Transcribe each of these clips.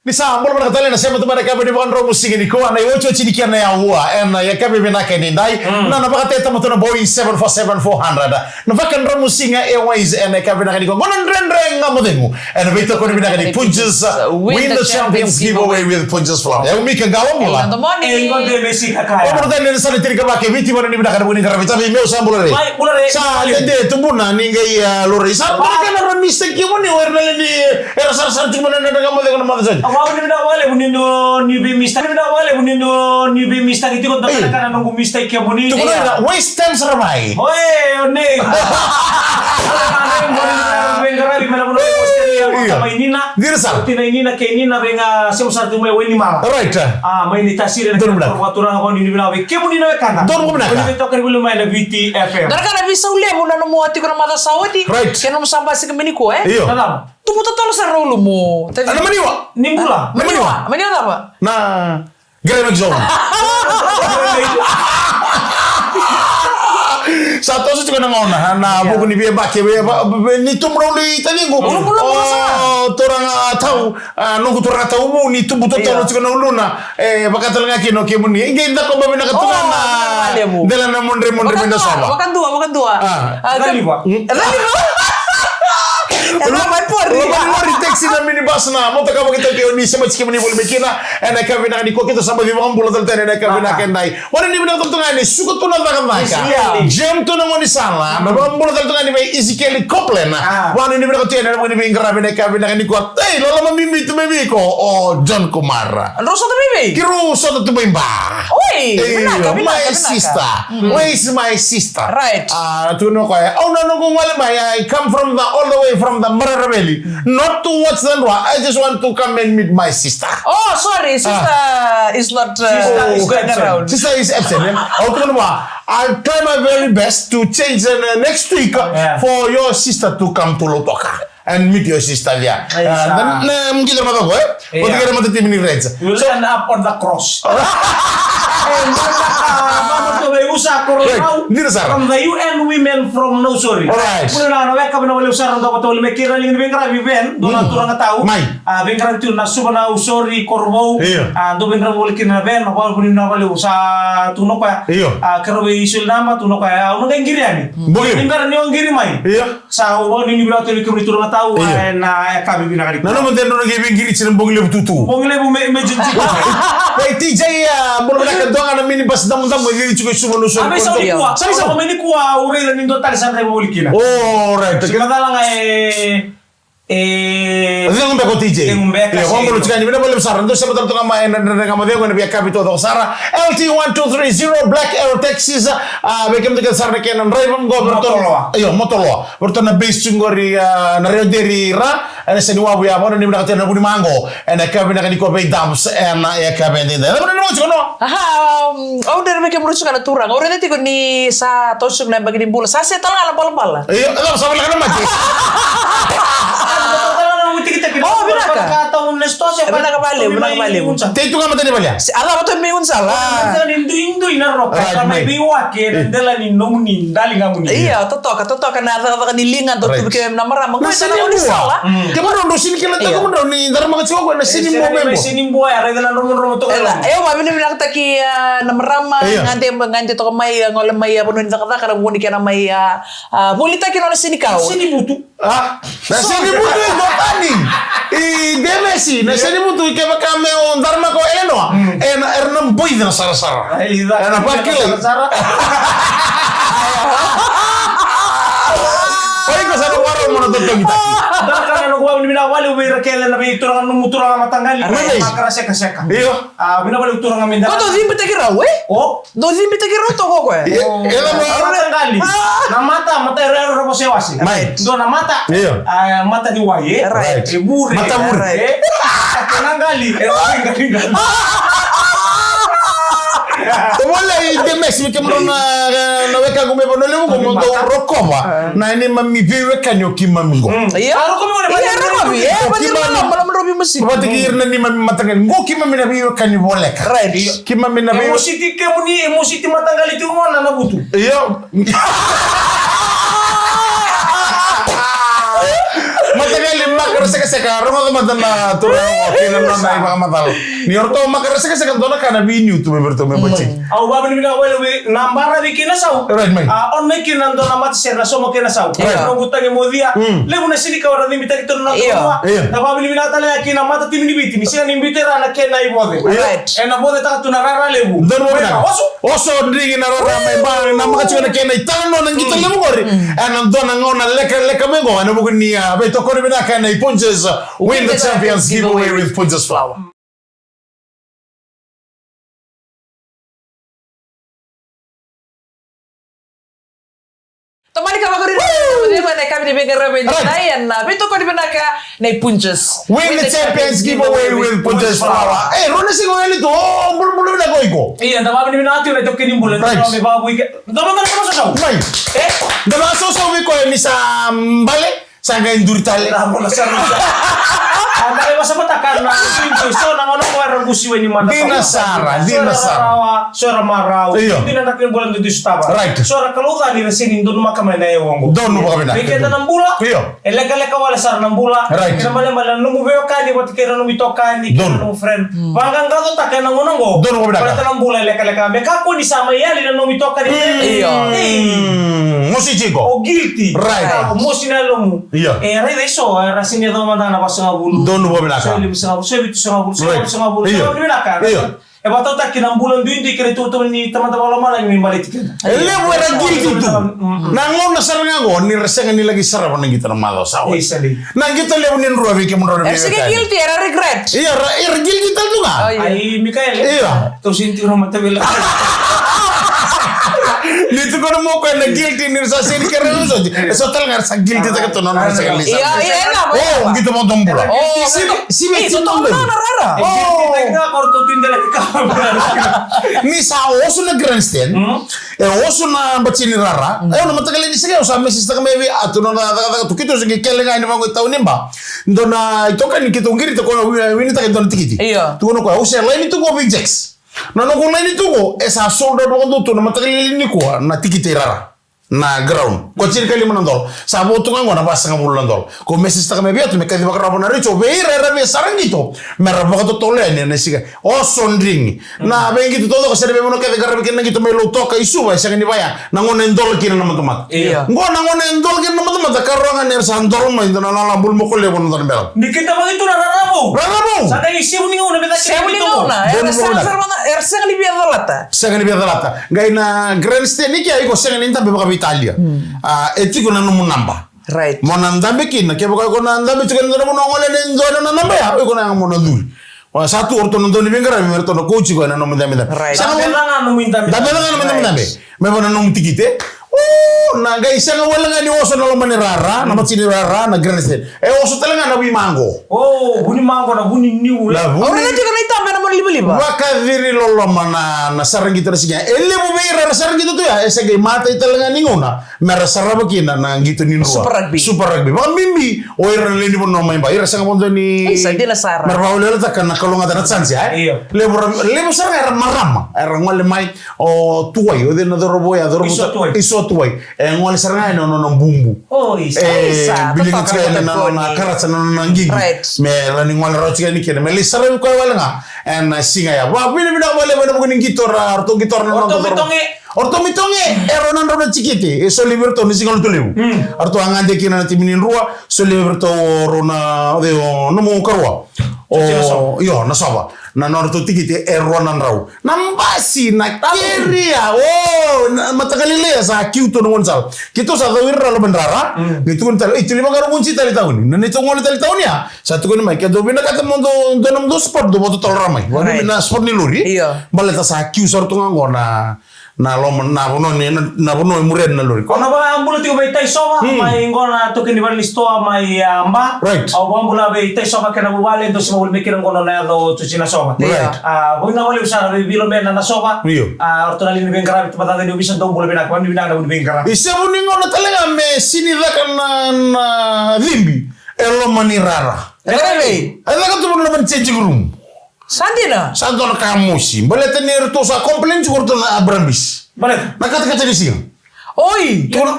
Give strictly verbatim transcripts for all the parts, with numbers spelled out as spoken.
Ni sa bula vinaka tale na sema tu mai na yakavi ni vakadromu siga nikua, na iotioti ni kena aua ena yakavi vinaka edaidai. Na, na vakateta mata na Boeing seven four seven four hundred. Na vakadromu siga e Ways ena yakavi vinaka nikua. Qo na Dredre Ga Mo Cegu ena veitokoni vinaka ni Punjas, uh, Win the Champions Giveaway with Punjas Flour. E umi ka qalo bula. E, qo de mesi ka kaya. O bula tale ni sa na tiri ka vake Viti, vana ni vinaka na vuni qaravi tavi meu sa bula re. Mai, bula re. Sa dede tu buna ni qai, uh, lori. Sa bula ka na ra mistake mo ni wer na le ni Era sarasara tiko mai na Dredre Ga Mo Cegu na maca sa oti. Au vinaka vakalevu ni no ni vei mistake, vinaka vakalevu ni no ni vei mistake tiko, dua na ka na noqu mistake kemuni. Tukuna ira, waste time sara mai. Oi, o nei. Veiqaravi mai na vanua ni Australia, vata mai Nina. Dina sara. Tina i Nina kei Nina, veiga sema sara tu mai Wainimala. Right. A, mai ni tasiri na kena vakaturaga, vau ni vinaka vei kemuni na wekada. Donu vinaka. Ni veitokani voli mai na Viti F M. Dua na ka na veisau levu na nomu a tiko na maca sa oti. Right. Kei na nomu sa basika mai nikua, e? Io. Na cava? Tubu totolo sara na ulumu. A, na maniwa. Ni bula. Na maniwa. Maniwa cava? Na Grey Mix Zone. Sa toso tiko na gauna, na vuku ni via bake, via ba-, ni tubu na ulu i taciqu. Ulumu, ulumu, sa. O, turaga tau, a, noqu turaga tau vu, ni tubu totolo tiko na uluna. E, vakatale ga kina o kemuni. Qai dako ba vinaka tu ga na dela na modre modre mai na sova. Vakadua, vakadua. A. A, Raliva. Raliva. E na mai pori. Lori, taxi, na minibus, na motoka vakaitaukei o ni sema tiko kemuni voli mai kina. Ena yakavi vinaka nikua keitou sa baci vakabula tale tale ena yakavi vinaka edai. Vana ni vinaka tale tu ga ni suka tu na cakacaka. Jam tu na gaunisala. Na vakabula tale tu ga ni vei Ezekiel Copeland. Vana ni vinaka tu ena vuni veiqaravi ena yakavi vinaka nikua. Ei, loloma bibi tu mai vei iko o John Kumar. Drau sota mai vei? Keirau sota tu mai ba. Oi, vinaka, vinaka, vinaka. My sister. Where is my sister? Right. A, tukuna o koya, au na noqu gole mai, I come from the, all the way from the Marara Valley. Not towards the Ndroa. I just want to come and meet my sister. Oh, sorry, sister is not, uh, going around. Sister is absent, eh? Au tukuna vua, I'll try my very best to change, uh, next week for your sister to come to Lautoka and meet your sister there. Yes, uh, sir. Na, na, mkita na mata ko, eh? Yeah. Oti kere mata timi ni Reds. We'll end up on the cross. Eh, mata, mata to me usa koro nau. Right. Dina sara. From the U N women from Nausori. All right. Kule na, na weka vina wale usa ronda kota wale me kira lingin vengara vi ven, dona turaga tau. Mai. A, vengara tu na suba na usori, korvou. Iya. A, do vengara wale kina ven, na wale vuni na wale usa tu no koya. Iya. A, kero ve isul nama, tu no koya. A, uno gengiri ani. Bogi. Vengara ni ongiri mai. Iya. Sa au vau ni ni vinaka tale kemuni turaga tau, io, e, na, e, yakavi vinaka nikua. Na nomu dredre na qai veiqiri tiko na bogi levu tutu. Bogi levu me, me jinji. Wai T J, a, bula vinaka, dua ga na minibus damudamu e qiri tiko i Suva, Nausori. A, me sau nikua. Sau, sau. Au mai nikua, au raica ni dua tale sa draiva voli kina. Oh, right. Sa macala ga e, e, cegu beka o T J. Cegu beka. Io, sa bula tiko ni, vinaka vakalevu sara. Dou sema tale toka mai na Dredre Ga Mo Cegu ena veiyakavi taucoko sara. L T one two three zero, Black Arrow Taxis, a, vei kemudou kece sara na kena draiva qo, Motoloa. Io, Motoloa. Vata na base tu qori, a, na Rio Deri ra, ena seniwavu ya, vana ni vinaka tale na vuni maqo, ena yakavi vinaka nikua vei Dubs, ena yakavi edaidai. Cava na nomu tiko no? Aha, um, au dredre vei kemuri tiko na turaga. Au raica tiko ni sa toso tiko na yabaki ni bula. Sa se tale ga na balabala. Io, e cava sa voleka na mate? O, vinaka. Vinaka valevu, vinaka valevu. Tei tu ga mata ni valia. A cava tu me unsala. Ni dui, dui na roka. Right, ka mai veiwake, na dela ni nomuni daligamuni. Io, totoka, totoka na cakacaka ni liga, dau tubu kei na marama. Na seni bua. Kemudrou dau seni kila toka kemudrou ni daramaka tiko na seni bua. Seni bua ya, raica na dromodromo toka. E, au vakavinavinakataki, a, na marama, gade, gade toka mai, a, gole mai, a, vanua ni cakacaka, na vuni kena mai, a, a, volitaki na nona senikau. Seni butu. A, na seni butu e dua tani. I Demesi, na seni butu, kevaka me o daramaka o Eleanor, ena, era na boica na sarasara. Ena vakilai. Sarasara. O iko sa na warau mo na totogitaki. Dua na ka na noqu vakavinavinaka vakalevu vei ira kece na veituraga, nomu turaga mataqali. Right. Makara sekaseka. Io. A, vinaka vakalevu turaga me da. Ko dau cibitaki rau, e? O? Dou cibitaki rau toka o koya. E, e, na mataqali. Na mata, mata era, era, era, wasewase. Mai. Dua na mata. Io. A, mata ni wai, e? Right. E vure. Mata vure. E, kena qali. E, qali, qali. Volai Demesi, kemudrou na, na wekaqu mai Vanua Levu, mo dou rokova na neimami veiwekani o keimami qo. Io. A, rokovi, io, rokovi. E, vati rokovi, rokovi, rokovi, rokovi. Vati kei ira na neimami mataqali. Qo keimami na veiwekani voleka. Right. Keimami na vei- E mositi kemuni, e mositi mataqali tiko qo na Navutu. Io. Mataqali makara Sekaseka, rogoca mada na turaga kei na nona ivakamacala. Ni o ratou makare sekaseka, dua na ka na veiniu tu me vei ratou me bati. Au vakavinavinaka vakalevu na baravi kei na sau. Right, mai. A, o na kina dua na matasere na sauma kei na sau. Right. Noqu tagi mocia. Mm. Levu na sinikau era cibitaki tu na noda vanua. Io. Na vakavinavinaka tale ga kina matatimi ni Viti ni sega ni biuta e ra na kena ivoce. Right. Ena vocetaka tu na rara levu. Donu vinaka. Oso. Oso Drigi na rara mai Ba, na maka tiko na kena italanoa na qito levu qori. Ena dua na gauna lekaleka mai qo, ena vuku ni, a, veitokoni vinaka na iPunjas, win the champions giveaway with Punjas flour. Tomani ka vakuri. Levu na ka ni veiqaravi ni dai ena veitokoni vinaka na iPunjas. Win the champions giveaway with Punjas flour. E, rua na siga o yali tu. O, bulubulu vinaka o iko. Ia, da vakavinavinaka tiko na itaukei ni bula. Right. Da vakavinavinaka tiko. Mai. E? Da vakavinavinaka tiko vei koya ni sa bale. Sa qai duri tale. Da bula sara. A, da lai vakasamataka na, so na gauna ko era gusi weni mada. Dina sara, dina sara. So era marau. Io. Dina na kena bula dudu sotava. Right. So era kalou ca ni ra sega ni donumaka mai na yau oqo. Donu vakavinaka. Vei keda na bula. Io. E lekaleka wale sara na bula. Right. Kena malemale na nomu veiwekani vata kei na nomu itokani, kei na nomu friend. Vaqaqacotaka ena gauna oqo. Donu vakavinaka. Baleta na bula e lekaleka. Me kakua ni sa mai yali na nomu itokani. Io. Ei. Mm, mosi tiko. O guilty. Right. O mosi na yalomu. Io. E raica eso, era sega ni yaco mada na vasagavulu. Donu vakavinaka. So e limasagavulu, so e vitusagavulu, so e vasagavulu. Right. Io. So e vakavinaka. Io. E vakatautaki na bula duidui kei na itukutuku ni Tamada Vakalomalagi me baleti keda. E levu era guilty tu. Mm, mm. Na gauna sara ga qo ni ra sega ni laki sarava na qito na macawa sa oti. Isa, dei. Na qito levu ni drua vei kemudrau na veiwekani. Era sega guilty, era regret. Io, era, era guilty tale tu ga. Oh, io. Ai, Mikaele. Io. Tou sega ni tiko na matavila. Ni tukuna mo koya na guilty ni ra sa sega ni kerea na soti. E so tale ga era sa guilty taka tu na nona sega ni sa. Io, io, io. Oh, qito mo dou bula. Oh, si, si, si, si, si, si, si, rara. Oh. Ni sa oso na grandstand, e oso na bati ni rara. E, au na mataqali ni siga, au sa message taka mai vei, a, tu na cakacaka tu keitou se qai kele ga ni vaqo i tauni Ba. Dua na itokani keitou qirita ko na wi-, winitaka e dua na tikiti. Io. Tukuna koya, au se laini tu qo vei Jacks. Na noqu laini tu qo, e sa sold out vakadua tu na mataqali nikua na tikiti e rara. Na ground. Ko tinikalima na dola. Sa vo tu ga qo na vasagavulu na dola. Ko message taka mai vei iratou me kaci vakarau vua na retio. Vei ira era via sara qito. Me ra vakatotolo yani ena siga. Oso Drigi. Na veiqito taucoko se na veivanua kece qaravi kina na qito mai Lautoka i Suva, e sega ni vaya. Na gauna e dola kina na matamata. Io. Qo na gauna e dola kina na matamata, ka rawa ga ni ra sa dola mai, dua na lala bulu moko levu na dua na bela. Ni keitou vaqi tu na rara vou. Rara vou. Sa qai sevu ni gauna me cake. Sevu ni gauna. Era sa sara mada, era sega ni via calata. Sega ni via calata. Qai na grandstand i kea iko sega ni dabe vakaveitalia. A, e tiko na nomu naba. Right. Mo na dabe kina, kevaka iko na dabe tiko ena dua na vanua gole ena dua na naba ya, iko na yaga mo na curi. Sa tu o ratou na dau ni veiqaravi me ratou na coach iko ena nomu dabedabe. Right. Sa nomu dabedabe. Dabedabe ga nomu dabedabe. Right. Me vaka na nomu tikite. O, na qai sega wale ga ni oso na loma ni rara, na matini rara, na grandstand. E oso tale ga na vunimago. O, vunimago, na vuniniu. Na vuni. Au raica tiko na itaba ena mona livaliva. Vakaciri loloma na, na sara qito na siga. E levu vei ira era sara qito tu ya, e se qai matai tale ga ni gauna. Me ra sarava kina na qito ni drua. Super Rugby. Super Rugby. Vakabibi o ira na lewe ni vanua mai Ba. Ira sega vakadua ni. Isa, dina sara. Me ra vakaweleweletaka na kalougata na chance, e? Io. Levu ra, levu sara ga era marama. Era gole mai o Tuwai, o cei na cauravou ya, cauravou. Iso Tuwai. Iso Tuwai. E gole sara ga ena nona bubu. O, isa. E, isa, biligi tiko ena nona karaca, na nona qiqi. Right. Me ra ni gole rawa tiko yani kina. Me lai saravi koya wale ga ena siga ya. Vakavinavinaka vakalevu ena vuku ni qito ra, ratou qito ra na noda cauravou. O ratou mai Toge. E rua na drau na tikite e solia vei iratou na siga Lotulevu. Mm. Ratou a gade kina na timi ni drua, solia vei iratou o rau na, o cei, o nomu karua. O, io, Nasova. Na nodratou tikite e rua na drau. Na basi, na keria, o, na mataqali layer sa kiu tu na gaunisala. Keitou sa cau ira na loma ni rara. Mm. Qai tukuni tale, ei, tu li vaqara, vuci tale tauni. Na neitou gole tale tauni ya. Sa tukuni mai, ke dou vinakata mo dou, dou na mo dou sport, dou vakatotolo ra mai. Right. Vakabibi na sport ni lori. Io. Baleta sa kiu sara tu ga qo na Na loma, na vanua ni, na, na vanua e muria na lori. Au na vakabula tiko mai Taisova, mm, mai qo na toki ni vale ni sitoa mai, a, Ba. Right. Au vakabula vei Taisova kei na vuvale, dou se vavuli mai kina qo na nona yaco o Joji Nasova. Right. A, vakavinavinaka vakalevu sara vei Vilomena Nasova. Io. A, o ratou na liga ni veiqaravi, tabacakacaka ni ovisa, dou bula vinaka, vakavinavinaka na vuni veiqaravi. E sevu ni gauna tale ga me sega ni caka na, na cibi e loma ni rara. E caka vei? E caka tu na loma ni changing room. Sa dina. Sa dua na ka mosi. Baleta ni ratou sa complain tiko o ratou na Abraham Beach. Baleta? Na katakata ni siga. Oi! Tukuna,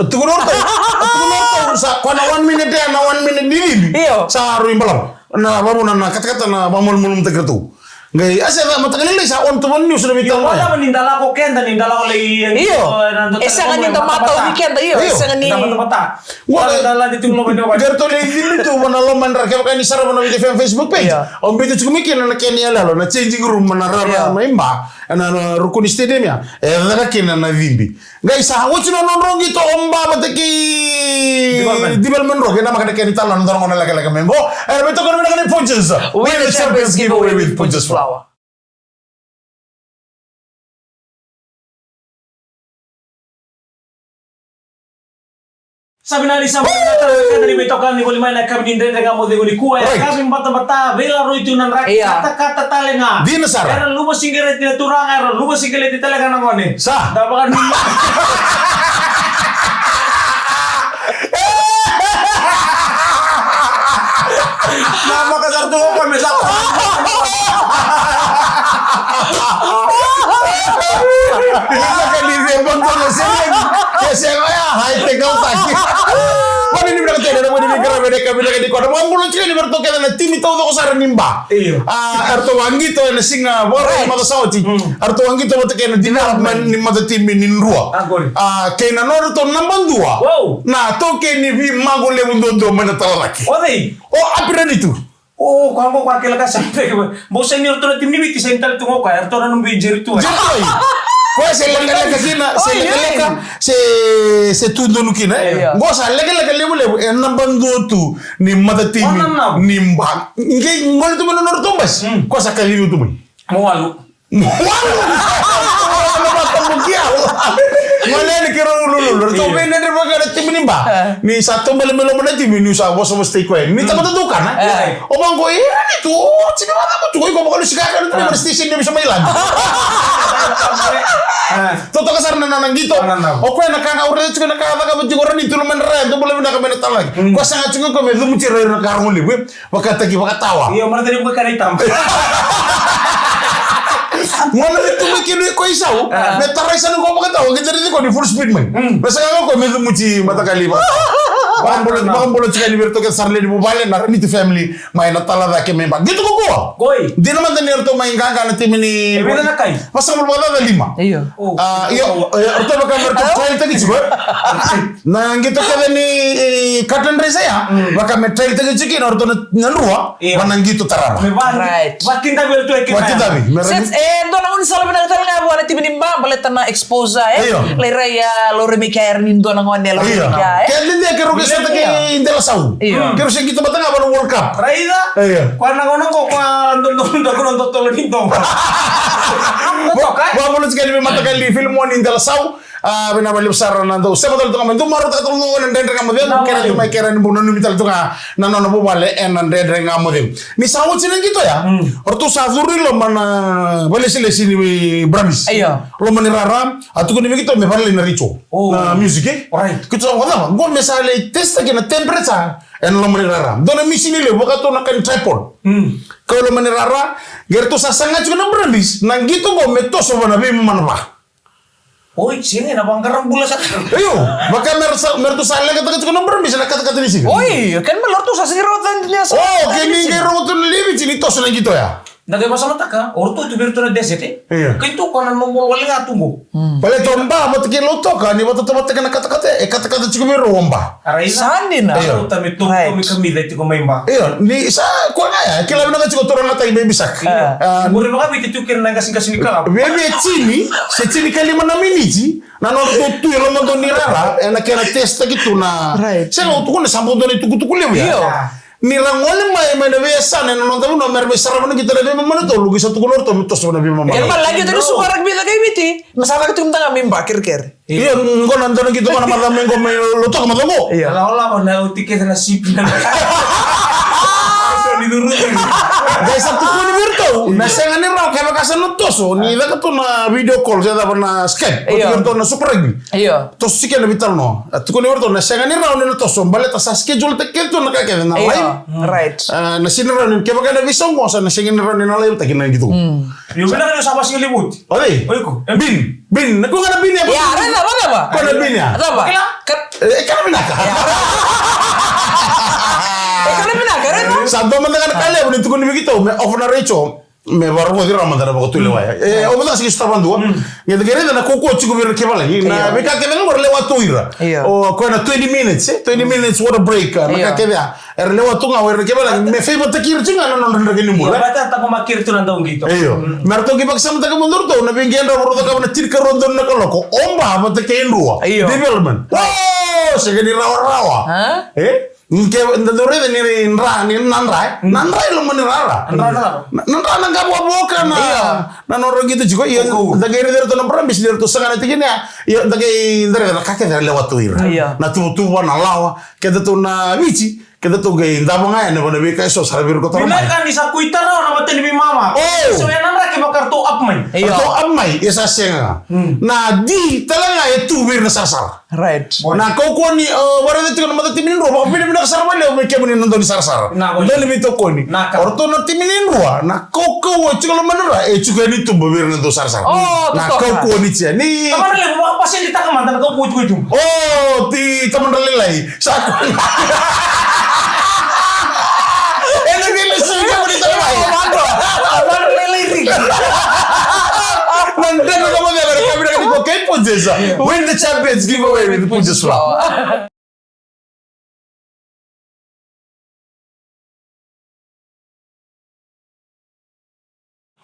tukuna o ratou, tukuna o ratou, sa, ko na one minute ya, na one minute ni cibi. Io. Sa rui balavu. Na vavuna na katakata na vamalumalumutaki ratou. Qai, a se ca, mataka lailai sa on tu vani niu sa na veitalanoa. Io, ni da lako keda, ni da lako lai, io. E sega ni da matau ni keda, io. E sega ni da matau. Qo, da lade tu loma ni. Qai ratou lai cibi tu vana loma ni ra, kevaka ni sarava na Viti F M Facebook page. Io. Au biuta tiko mai kina na kena iyaloyalo, na changing room, na rara mai Ba, na, na ruku ni stadium ya. E caka kina na cibi. Qai sa oti na nodrau qito o Ba vata kei Development. Development Rock, e namaka na kena italanoa na dua na gauna lekaleka mai qo. E, me toka na vinaka ni Punjas. Win the Champions Giveaway with Punjas Flour. Sa vinaka ni sa vinaka tale na kena ni veitokani ni voli mai na yakavi ni Dredre Ga Mo Cegu nikua. Right. Yakavi batabata, veilaroi tu na draki, io, katakata tale ga. Dina sara. Era luva siqeleti na turaga, era luva siqeleti tale ga na gone. Sa. Da vakananuma. Na maka sara tu ko me sa. Ni sa ka ni se bon tono se ni. Ke se ga ya, hai te kau taki. Ko ni ni vinaka tena, mo ni vinaka vinaka, vinaka ni ko na mo bula tiko ni vei ratou kece na timi taucoko sara ni Ba. Io. A, eratou a qito ena siga, right, macawa sa oti. Mm. Eratou a qito vata kei na development ni matatimi ni Drua. A, qori. A, kei na nodratou naba dua. Wow. Na taukei ni veimaqo levu duadua mai na Tala Cake. O cei? O Apiranitu. O, koya qo koya kila ka sa teke. Bau sega ni ratou na timi ni Viti, sega ni tale tu qo koya, ratou na nomu vei Jerry tu. Jerry tu. Koya se lekaleka kina, se lekaleka, se, se tu donu kina, e. Io. Qo sa lekaleka levulevu, e naba dua tu ni matatimi ni Ba. Qai gole tu mai na nodratou basi. Mm. Koya sa kacivi tu mai. Mo walu. Mo walu. Gole yani kei rau lululu. Ratou vei Dredre vaka na timi ni Ba. E. Ni sa taubale mai loma na timi, ni sa vosavosataki koya. Ni tamata dau kana. E. O vaqo, e, ni tu, o timi vaka ko tu, iko vakalusi kaka, ni tu mai station ni bisa mai lagi. Totoka sara na nona qito. O koya na ka ga, au raica tiko na ka cakava tiko Rani tu loma ni ra, dou bula vinaka mai na Tala Cake. Ko sega tiko ko me cumuti ira na ka rogo levu, e. Vakataki vakatawa. Io, mara tani ko kara i tama. Gona ni tu mai kina ko i sau. A. Me tarai sa ni ko vakatawa, ki tari ko ni full speed mai. Mm. Me sa ga ko me cumuti matakali vakatawa. Vakabula, vakabula tiko ni vei ratou kece sara lewe ni vuvale na Raniti family mai na Tala Cake mai Ba. Qito ko koya. Koi. Dina mada ni ratou mai qaqa na timi ni. E vica na kai? Vasagavulu vakacaca lima. Io. O. A, io, e, ratou vaka me ratou trial taki tiko, e. Na qito kece ni, e, curtain raiser ya, mm, vaka me trial taki tiko kina o ratou na, na Drua, io, va na qito tarava. Me va, right, vakidavi tu e kina. Vakidavi, me ra- Se, e, dua na gaunisala vinaka tale ga vua na timi ni Ba, baleta na exposure, e. Io. Lai rai, a, laurai mai kea era ni dua na gone, laurai mai kea, e. Io. Ke dede ke rau ke sota kei Dela Sau. Io. Ke rau se qito mata ga va na World Cup. Raica? Io. Koya na gauna qo koya do, do, do, do, do, tolo ni do. Vakavulici keli vei matakali Filimoni Dela Sau. A, vinaka vakalevu sara na dau sema tale toka mai, dau marautaka tale toka na Dredre Ga Mo Cegu, na kena tu mai kera ni bau nanumi tale toka na nona vuvale ena Dredre Ga Mo Cegu. Ni sa oti na qito ya, mm, o ratou sa curu i loma na valesilesi ni Brumbies. Io. Loma ni rara, a tukuni vei keitou me valelai na retio. O. Na music, e? Right. Keitou sa vakacava, qo me sa lai test taki na temperature ena loma ni rara. Dua na misini levu, vaka tu na ka ni tripod. Mm. Kau loma ni rara, qai ratou sa saga tiko na Brumbies, na qito qo me toso va na veimama na va. Oi, sega, ena vaqara bula sara. Io, vaka me ra sa, me ratou sa leqataka tiko na Brumbies ena katakata ni siga. Oi, kena ibalebale ratou sa sega ni rawata na siga. O, kei ni qai rawata na livi, ni toso na qito ya. Na qai vasamataka, o ratou tu vei ratou na desert, e? Io. Keitou ko na normal wale ga tu qo. Mm. Baleta o Ba vata kei Lautoka, ni vakatauvataka na katakata, e katakata tiko vei rau o Ba. Sa dina. Io. Rauta me tou, right, me kamica tiko mai Ba. Io, ni sa, koya ga ya, kila vinaka tiko turaga tai Baby Shark. Io. A, muri vakaviti tu kei na qaseqase ni kalavu. Veve tini, se tinikalima na miniti, na nodratou tu e lomadonu ni rara, ena kena test taki tu na. Right. Sega, au tukuna sa bau dua na itukutuku levu ya. Io. Ni ra gole mai, mai na veiyasana ena noda vanua, me ra mai sarava na qito ena veimama na tolu, qai sa tukuna o ratou me toso na veimama. Era mai lagi tale suka rugby cake i Viti. Na sa caka tiko mada ga mai Ba, kerekere. Io, qo na dua na qito qo na macawa mai qo mai Lautoka macawa qo. Io. Lavalava na oti kece na sipi na. Qai sa tukuni. Vei iratou na sega ni rawa kevaka sa na toso, ni caka tu na video call se cava na Skype, ko vei iratou na Super Rugby. Io. Toso tiko na veitalanoa. A tukuni vei iratou na sega ni rawa ni na toso baleta sa schedule taki kece tu na ka kece na live. Right. A, na sega ni rawa ni kevaka na veisau qo sa na sega ni rawa ni na live taki na qito. Io, vinaka ni sa vasiga levu oti. O cei? O iko. Bin, Bin, na ko ga na Bin ya. Ya, raica, raica. Ko na Bin ya. Raica. Kila? Ka- E, e kana vinaka. E kana vinaka, raica. Sa dua mada ga na ka levu ni tukuni vei keitou me off na retio, me varogoci rawa mada na vakatulewa ya. E, o mada siki sotava dua. Qai raica na kaukaua tiko vei ira na kaivalagi. Na veika kece ga qori lewa tu ira. Io. O koya na twenty minutes, e? Twenty minutes water break, na ka kece ya. Era lewa tu ga o ira na kaivalagi me favour taki ira tiko ga na nodra draki ni bula. Io, vata taqomaki ira tu na dauqito. Io. Me ratou qai vakasamataka mada o ratou na veiqedra o ratou cakava na tinikarua donu na kaloko. Oba vata kei Drua. Io. Development. Wow, sega ni rawarawa. E? Ke da dau raica ni dra, ni na dra, e? Na dra i loma ni rara. Na dra, na dra. Na, na dra na qavokavoka na, na nodra qito tiko. Io, da qai raica iratou na Brumbies ni ratou saga na tikina ya. Io, da qai da raica na ka kece era lewa tu ira. Io. Na tuvatuva, na lawa, kedatou na Viti, kedatou qai davo ga yani vua na veika eso sa ra vei ira ko tara mai. Vinaka ni sa kuita rawa na mata ni veimama. O! So ya na dra kevaka ratou up mai. Io. Ratou up mai, e sa sega. Na D tale ga e tu vei ira na sarasara. Right. Na kaukaua ni, o, varaica tiko na mata timi ni Drua, vakavinavinaka sara vakalevu vei kemuni na dau ni sarasara. Na, dau ni veitokoni. Na ka. O ratou na timi ni Drua, na kaukaua e tiko loma ni ra, e tiko yani tuba vei ira na dau sarasara. O, na totoka. Kaukaua ni tia, ni. Tamara levu, vakapasenitaka mada na kaukaua e tiko i tuba. O, ti tamara lailai. Sa ko. Ena vile sa kemuni tara mai. Tamara lailai riki. Na dredre ka mo ceva, ka vinaka ni ko kei Punjas. Win the Champions giveaway with Punjas Flour.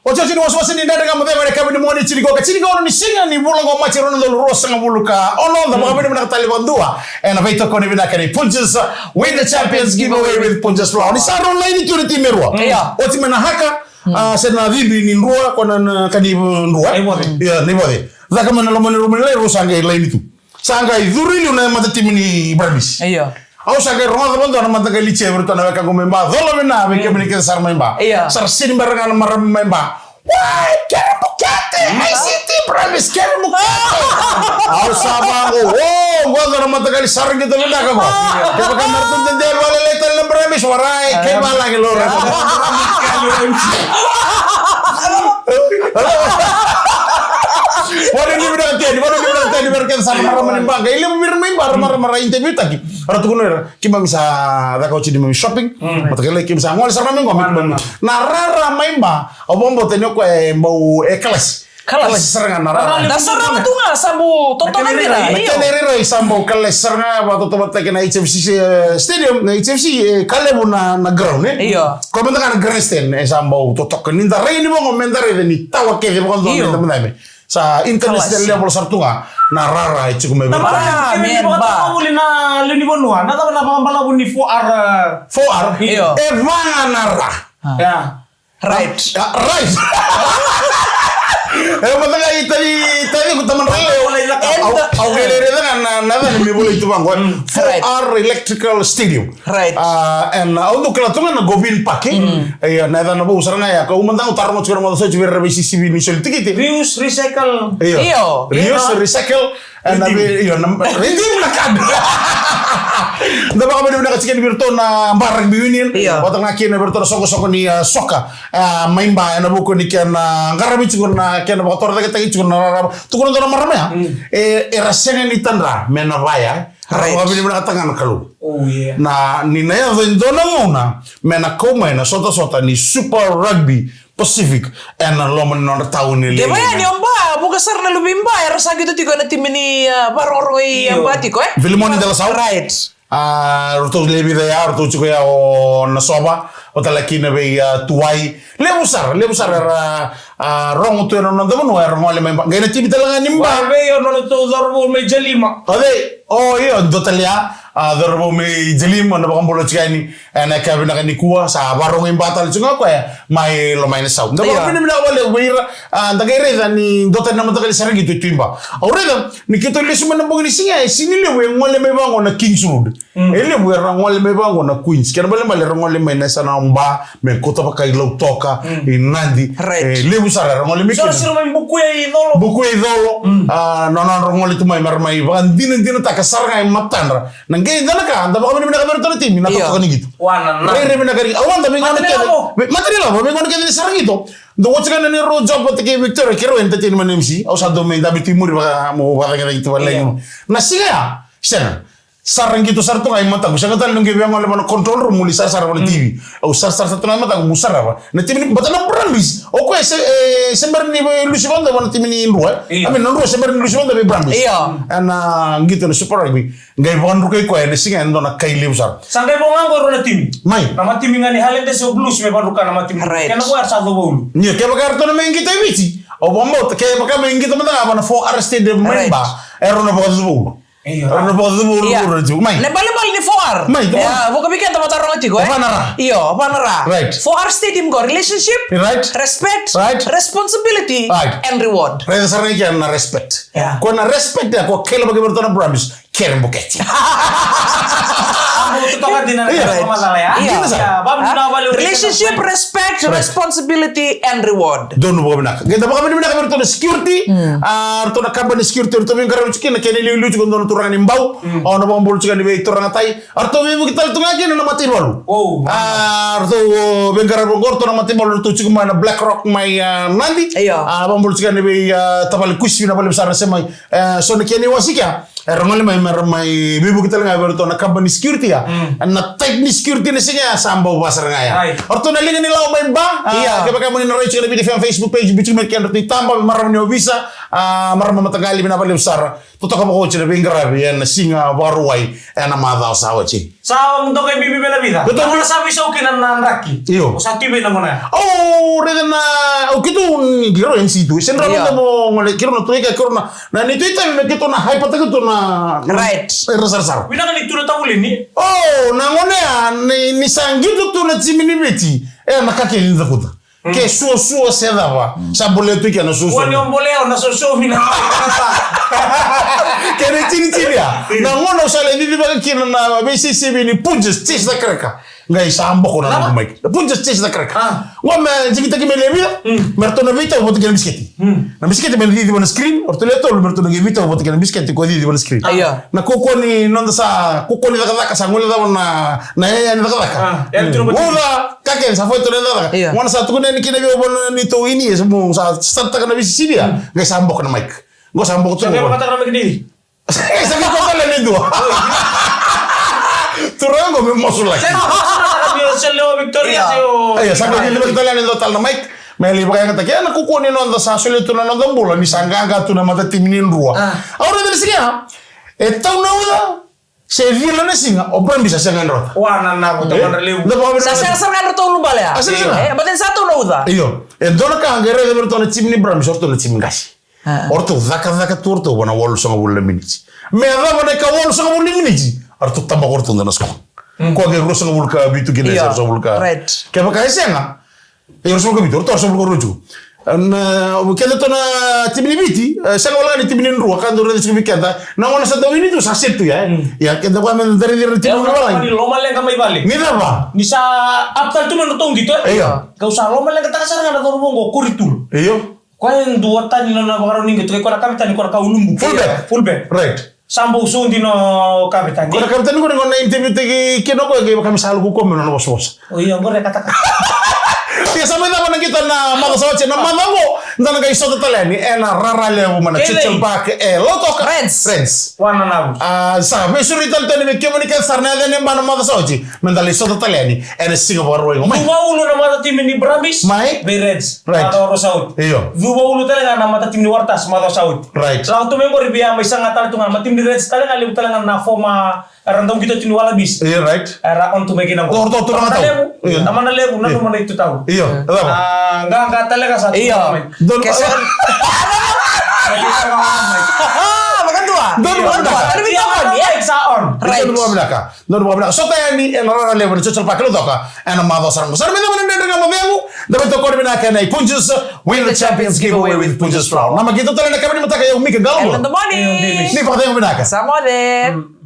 Otioti ni wasewase ni Dredre Ga Mo Ceva ena yakavi ni Moniti, tini ka, tini ka ono ni siga ni vula qo, Maji, rua na udolu ruasagavulu ka ono. Da vakavinavinaka tale vakadua ena veitokoni vinaka ni Punjas, Win the Champions Giveaway with Punjas Flour. Ni sa rau laini tu na timi e rua. Io. Oti mai na haka, a, se na cibi ni Drua, ko na, na ka ni Drua. Na ivoce. Io, na ivoce. Caka mai na loma ni rumu ni lai, rau sa qai laini tu. Sa qai curu i liu na matatimi ni Brumbies. Io. Au sa qai rogoca vakadua na mataqali cheer vei iratou na wekaqu mai Ba. Colo vina vei kemuni kece sara mai Ba. Io. Sa ra sini bera ga na marama mai Ba. Wai, kere bukete, I C T Brumbies, kere bukete. Au sa vaqo, o, qo na mataqali sara qito vinaka qo. Kevaka me ratou dede vakalailai tale na Brumbies, warai, kei valagi lo ra. Vakanuinui vinaka tale, vakanuinui vinaka tale vei ira kece sara na marama ni Ba. Qai levu vei ira mai Ba, ra marama ra interview taki. Ra tukuna o ira, keimami sa caka oti neimami shopping. Mataqali keimami sa gole sara mai qo, me keimami. Na rara mai Ba, au vakabauta ni o koya e bau e kalasi. Kalasi. Kalasi sara ga na rara. Na sarava tu ga sa bau totoka vei ira. Na kena irairai sa bau kalasi sara ga, vakatotovataki na H F C, eh, stadium, na H F C, eh, ka levu na, na ground, eh? Io. Koya mada ga na grandstand, eh, sa bau totoka. Ni da rai ni vaqo, me da raica ni tawa kece vakadua, io, me da, me da me. Sa international level sara tu ga na rara e tiko mai vei. Tamara, ah, kemuni vakatavuli na lewe ni vanua, na cava na vakabalavu ni four R? Four R? Io. E va ga na ra. Ah. Ia. Right. Ah, right. E, mataqali, tavi, tavi ko tamana lewe. Au, au qai raica ga na, na cava me volai tu vaqo. Four R Electrical Stadium. Right. Ah, and, ah, au dau kila tu ga na Govin Park. Io, na yacana vou sara ga ya, kau mada ga au taroga tiko na macawa sa oti vei ira na veisisivi ni soli tikiti. Reuse, recycle. Io. Io. Reuse, recycle. And na vei, io, na, redeem na card. Da vakavinavinaka tiko yani vei iratou na Ba Rugby Union. Io. Vata ga kina vei iratou na soqosoqo ni, ah, soka. Ah, mai Ba, ena vuku ni kena qaravi tiko na, kena vakatorocaketaki tiko na rarama. Tukuna dua na marama ya. E, era sega ni tadra me na vaya. Right. Vakavinavinakataka ga na Kalou. Oh, yeah. Na, ni na yaco e dua na gauna me na kau mai na sotasota ni Super Rugby Pacific ena loma ni nodra tauni. Kevaka ni o Ba, vuqa sara na luve i Ba, era sa qito tiko ena timi ni, ah, vakarorogo i Ba tiko, eh? Io. Filimoni Delasau. Right. Ah, ratou lewe vica ya, ratou tiko ya o Nasova, o tale kina vei, ah, Tuwai. Levu sara, levu sara era, ah, rogo tu ena noda vanua, era gole mai Ba. Qai na timi tale ga ni Ba. Vei o nodratou cauravou mai Jalima. O cei? O, io, dua tale ya. A, cauravou mai Jalim, na vakabula tiko yani ena yakavi vinaka nikua, sa vakarorogo i ba tale tiko ga o koya mai Lomainasau. Da vakavinavinaka vakalevu vei ira, a, da qai raica ni dua tani na mataqali sara qito e tu i ba. Au raica ni keitou lesu mai na bogi ni siga, e sega ni levu e gole mai vaqo na Kings Road. E levu era gole mai vaqo na Queens. Kena ibalebale era gole mai na yasana o Ba, me kauta vaka i Lautoka, i Nadi. Right. E levu sara era gole mai kina. Siro mai Bukuya i Colo. Bukuya i Colo. A, na nodra gole tu mai, mera mai vakadinadinataka sara ga e matadra. Na qai dua na ka, da vakavinavinaka vei iratou na timi, na totoka ni qito. Rairai vinaka ri, au vada vei gauna kece. Matani lavo. Vei, matani lavo, vei gauna kece ni sara qito. Da oti ga na neirau job vata kei Victoria, keirau entertainment M C. Au sa dau mai dabe tu i muri vaka, meu vakacagicagi tu vale. Na siga ya, sega. Sara qito sara tu ga i mataqu. Sega tale ni qai via gole vana control room, meu lai sarasara vana T V. Au sarasara sara tu ga i mataqu, meu sarava. Na timi ni, baleta na Brumbies. O koya se, e, se bera ni lusi vakaduavata na timi ni Drua, e. I mean, na Drua se bera ni lusi vakaduavata vei Brumbies. Io. Ena qito na Super Rugby. Qai vakadrukai koya ena siga e dua na kai levu sara. Sa qai vo ga qo e rua na timi. Mai. Na matimi ga ni Highlanders o Blues me vakadruka na matimi. Right. Kena koya sa cova ulu. Io, kevaka eratou na mai qito e Viti. Au vakabauta, kevaka mai qito mada ga vana Four R Stadium mai Ba. Eratou na vakacova ulu. Io. Eratou na vakacova ulu, io. Mai. Na ibalebale ni Four R. Mai, come on. Io, vuka vei keda mataroga tiko, e? Vana ra. Io, vana ra. Right. Four R Stadium qo, relationship, right. Respect, right. Responsibility, right. And reward. Raica sara ga i kea na respect. Io. Ko na respect ya, ko kele vaka vei iratou na Brumbies. Kere buketi. Relationship, respect, responsibility, and reward. Donu vakavinaka. Qai da vakavinavinaka vei iratou na security. A, ratou na kabani security, ratou veiqaravi tiko kina, kena iliuliu tiko dua na turaga ni Bau. O na vakabula tiko yani vei turaga tai. Ratou veivuke tale tu ga kina na mataivalu. A, ratou veiqaravi oqo, ratou na mataivalu, ratou tiko mai na Black Rock mai, a, Nadi. Io. A, vakabula tiko yani vei, a, tavale Kusi, na vale sara se mai. E, so na kena iwasewase kea. Era gole mai, mera mai veivuke tale ga vei iratou na kabani security ya. Na tight ni security na siga ya, sa bau vaka sara ga ya. Right. O ratou na liga ni lawa mai Ba, a, kevaka mo ni na rai tiko na Viti F M Facebook page, biu tiko mai kedratou itaba, me marama ni ovisa, a, marama mataqali, vinaka vakalevu sara. Totoka vakaoti na veiqaravi ena siga Vakarauwai ena macawa sa oti. Sa mudoka e bibi vei na vica. Betul. Na sa veisau kina na draki. Io. O sa tu vei na gona ya. Au raica na, au keitou ni keirau M C tu. Se dra mada mo gole, keirau na tu ika, keirau na, na ni tu ita me keitou na hype taka tu na. Right. Era sarasara. Vinaka ni tu na tavulini. O, na gona ya, ni, ni sa qito tu na timi ni Viti. E, na ka kei ni cakuta. Ke suasua se cava. Sa bolea tu kina na suasua. Ua ni o bolea, o na suasua vina. Kena itinitini ya. Na gona au sa lai cicivaka kina na veisisivi ni Punjas Chase the Cracker. Qai sa boko na noqu mic. Punjas Chase the Cracker. Qo me jikitaki me levu ya. Me ratou na veitau vata kei na bisiketi. Na bisiketi me na cici vana screen. O ratou lewe tolu me ratou na qai veitau vata kei na bisiketi ko cici vana screen. Io. Na kaukaua ni noda sa, kaukaua ni cakacaka sa gole cava na, na yaya ni cakacaka. Uca, ka kece sa foi tu na cakacaka. Io. Gona sa tukuni yani kina vei au vua na neitou ini, e sa mu sa start taka na veisisivi ya. Qai sa boko na mic. Qo sa boko tu. Sa qai vakataka na mic ni. E sa qai koto tale ni dua. Turaga qo me mosu laki. Sa qai koto tale ni dua. Io, sa qai koto tale ni dua tale na mic. Me lai vakayagataki ena kaukaua ni noda sa solia tu na noda bula ni sa qaqa tu na matatimi ni Drua. Au raica ni siga ya. E tau na uca. Se cila na siga, o Brumbies sa sega ni rauta. Ua na navo, tamadra levu. Sa sega sara ga ni ratou ulubale ya. A sega sara. E, but then sa tau na uca. Io. E dua na ka qai raica vei ratou na timi ni Brumbies, o ratou na timi qase. O ratou cakacaka tu o ratou vua na walusagavulu na miniti. Me yacova na ikawalusagavulu na miniti, o ratou tabaka o ratou dua na score. Ko qai ruasagavulu ka vitu kina, ruasagavulu ka. Right. Kevaka e sega, E, ruasagavulu ka vitu, ruasagavulu ka rua tu. Na, keda tu na timi ni Viti, e, sega wale ga ni timi ni Drua, ka dau raica tiko vei keda. Na gona sa dau wini tu, sa set tu ya, e. Ia, keda vaka me da raici ira na timi ni Drua. Ni lomaleqa mai vale. Ni cava? Ni sa up tale tu mai na nodratou qito, e. Io. Kau sa lomaleqataka sara ga na cauravou qo, Kori Tulu. Io. Koya e dua tani na nona vakarau ni qito, koya na kavetani, koya na ka ulubu. Fullback. Fullback. Right. Sa bau sudi na kavetani. Ko na kavetani qori, qo na interview taki kina o koya, qai vaka me sa lako ko me nona vosavosa. O ia, qori e kataka. Ia sa mai cava na qito na macawa sa oti, na macawa qo, da na qai sota tale yani ena rara levu mai na Churchill Park e Lautoka. Reds. Reds. Ua na nau. A, sa veisureti tale tu yani vei kemuni kece sara na yaca ni ba na macawa sa oti. Me da lai sota tale yani ena Siga Vakarauwai qo mai. Cuva ulu na matatimi ni Brumbies. Mai. Vei Reds. Right. Macawa rua sa oti. Io. Cuva ulu tale ga na matatimi ni Waratahs macawa sa oti. Right. Lako tu mai qori via mai saga tale tu ga na matatimi ni Reds tale ga, levu tale ga na former era dau qito tu ni Wallabies. Io, right. Era on tu mai kina qo. Io, io. Tamana levu, nanuma na itutau. Io, e cava? A, qaqa tale ga sa tu mai. Io. Donu. Ke sa. Vakadua. Donu vakavinaka. Donu vakavinaka. Donu vakavinaka. Donu vakavinaka. Sota yani ena rara levu na Churchill Park, Lautoka, ena macawa sara ga. Sa na mai cava na Dredre Ga Mo Cegu. Da veitokoni vinaka ena Punjas with the Champions giveaway with Punjas Flour. Na makita tale na kaveni mataka, o yau Mika Galogo. Ena the morning. Ni vakacegu vinaka. Sa moce.